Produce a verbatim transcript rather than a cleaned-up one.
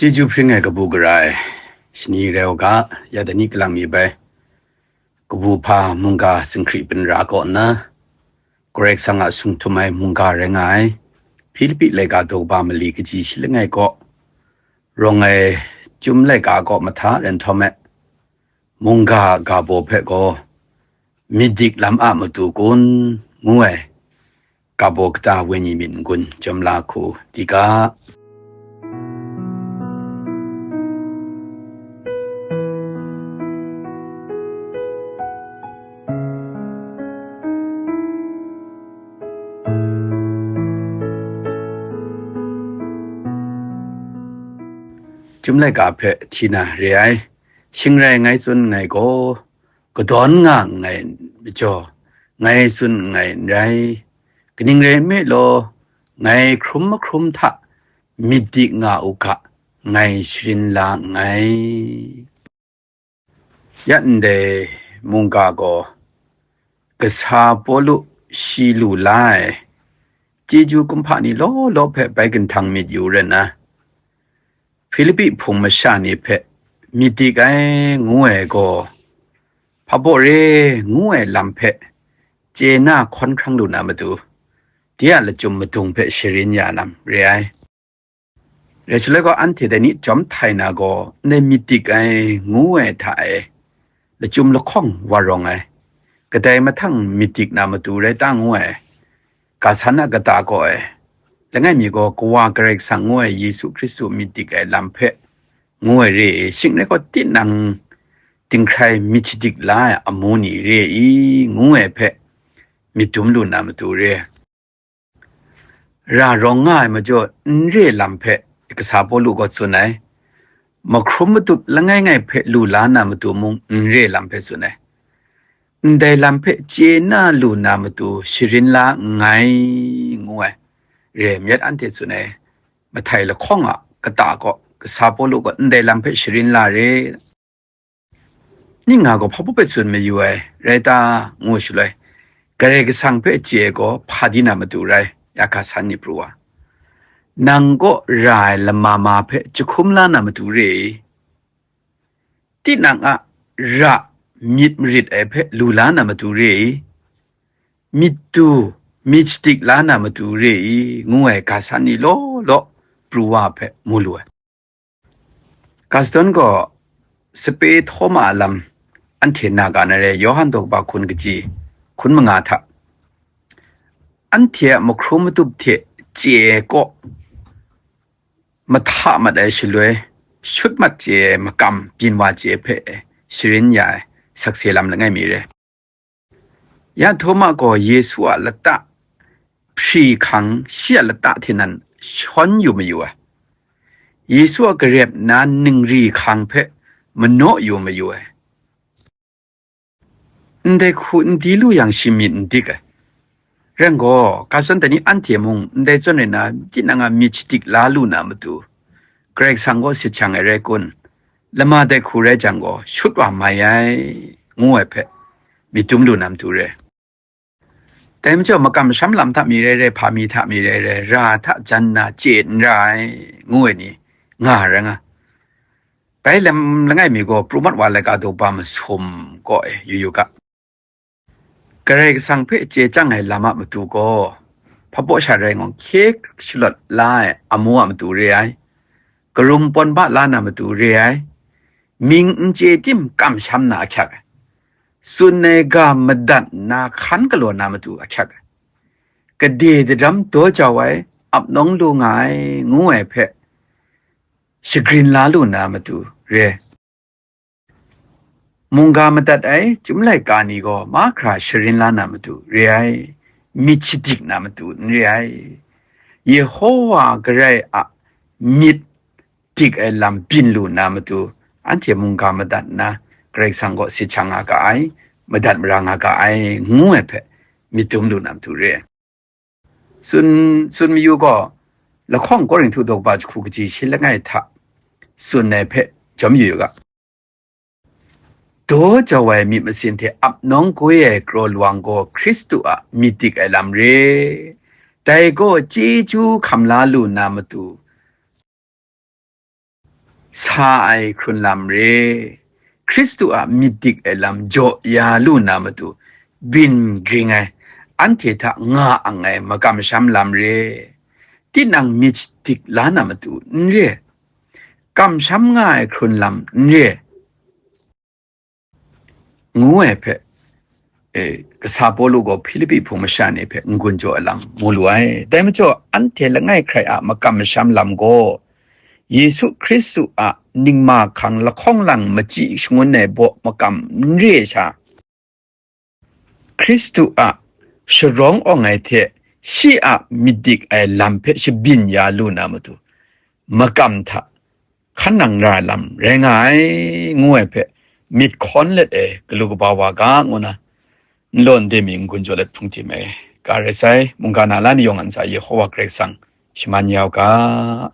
Chyeju hpring ai kabu gara ai, shani rai u ga, ya dai ni kalang mi bai, kabu hpa mungga singhkri pen ra kaw nna, Karai Kasang a sung htum ai mungga rai nga ai, Hpilipi laika daw kaba mali kaji shi langai kaw, rawng ai chyum laika kaw mahta rai nhtawm e, mungga a ga baw hpe gaw, myit dik lam a matu kun, ngu ai, ga baw kata wenyi myit n-gun jawm la hku di ga. Chyum laika hpe hti na re ai, shing rai ngai tsun nngai gaw, kadawn nga nngai majaw, ngai tsun nngai n rai. Kaning rai nme law, ngai hkrum mahkrum hta myit dik nga u ga, ngai sharin la nngai. Ya ndai mungga gaw, kasa Pawlu shi lu la ai chyeju kumhpa ni law law hpe bai ginhtang myit yu rai nna, Hpilipi hpung masha ni hpe myit dik ai ngu ai gaw, hpa baw re ngu ai lam hpe chye na hkawn hkrang lu na matu, de a lachyum madung hpe sharin ya lam re ai. Rai shaloi gaw, anhte dai ni jawm htai na gaw, ndai myit dik ai ngu ai hta e lachyum lahkawng wa rawng ai, kadai mahtang myit dik na matu rai ta ngu ai, ga san a kata kaw e, langai mi gaw Kawa Karai Kasang ngu ai Yesu Hkristu myit dik ai lam hpe ngu ai re i, shing rai gaw, tinang dinghkrai myit shadik la ai amu ni re i, ngu ai hpe myit dum lu na matu re. Ra rawng nga ai majaw n re lam hpe kasa Pawlu gaw tsun ai, mahkrum matup langai ngai hpe lu la na matu mung n re lam hpe tsun ai, ndai lam hpe chye na lu na matu sharin la nngai, ngu ai, re myit anhte tsun ai, mahtai lahkawng a kata kaw kasa Pawlu gaw ndai lam hpe sharin la re. Ning nga gaw hpa baw hpe tsun mayu ai, rai ta? Ngu shaloi, Karai Kasang hpe chye ai gaw hpa di na matu rai, ya ga san ni pru wa, nang kaw ra ai lama ma hpe jahkum la na matu re i, tinang a ra myit marit ai hpe lu la na matu re i, myit du myit shadik la na matu re i, ngu ai ga san ni law law pru wa hpe mu lu ai. Ga shadawn gaw, sape Htawma a lam anhte na ga na re, Yawhan daw kaba hkun kaji hkun manga hta, anhte a mahkrum matup hte chye ai kaw mahta mat ai shaloi, shut mat chye ai makam byin wa chye ai hpe sharin ya ai sakse lam langai mi re. Ya Htawma gaw Yesu a lata hpri hkang shi a lata hte nan shawn yu mayu ai. Yesu a garep na ningri hkang hpe manaw yu mayu ai. Ndai hku n di lu yang shi myit n dik ai. Rai gaw, ga shadawn dai ni anhte mung ndai zawn rai nna, tinang a myit shadik la lu na matu, Karai Kasang gaw sit shang ai rai kun? Lama dai hku rai jang gaw, shut wa mai ai, ngu ai hpe myit dum lu na matu re. Dai majaw, makam masham lam hta mi rai rai, hpa mi hta mi rai rai, ra hta jan nna chye n ra ai, ngu ai ni nga ai rai nga. Bai lam langai mi gaw, pru mat wa laika daw kaba masum kaw e yu yu ga. Karai Kasang hpe chye chyang ai lam a matu gaw, hpa baw sha rai ngu, hkye shalawt la ai amu a matu re ai, karum pawn ba la na matu re ai, mying n chye tim kamsham na ahkyak ai, tsun ai ga madat nna hkan galaw na matu ahkyak ai, gade dadam daw jau ai, ap nawng lu nga ai, ngu ai hpe shagrin la lu na matu re. Mungga madat ai chyum laika ni gaw mahkra sharin la na matu re ai, myit shadik na matu n re ai. Yehowa Karai a myit dik ai lam byin lu na matu, anhte mungga madat nna, Karai Kasang gaw sit shang nga ga ai, madat mara nga ga ai, ngu ai hpe myit dum lu na matu re ai. Tsun, tsun mayu gaw, lahkawng Korinhtu daw kaba jahku kaji shi langai hta tsun ai hpe jawm yu yu ga. Daw jau ai myit masin hte ap nawng goi ai kraw lawang gaw Hkristu a myit dik ai lam re. Dai gaw chyeju hkam la lu na matu, sa ai hkrun lam re, Hkristu a myit dik ai lam jaw ya lu na matu, byin gring ai, anhte hta nga ang ai makamsham lam re, tinang myit dik la na matu n re, kamsham nga ai hkrun lam n re, ngu ai hpe, e, kasa Pawlu gaw Hpilipi hpung masha ni hpe n-gun jaw ai lam mu lu ai. Dai majaw, anhte langai hkrai a makam masham lam gaw, Yesu Hkristu a ningma hkang lahkawng lang machyi shangun ai baw makam n re ai sha, Hkristu a sharawng awng ai hte shi a myit dik ai lam hpe shabyin ya lu na matu, makam hta hkan nang ra ai lam rai nga ai, ngu ai hpe myit hkawn let ai galu kaba wa ga, ngu na, n law n de mi n-gun jaw let hpung tim ai ga rai sai. Mungga na la ni yawng a ntsa Yehova Karai Kasang shaman ya u ga.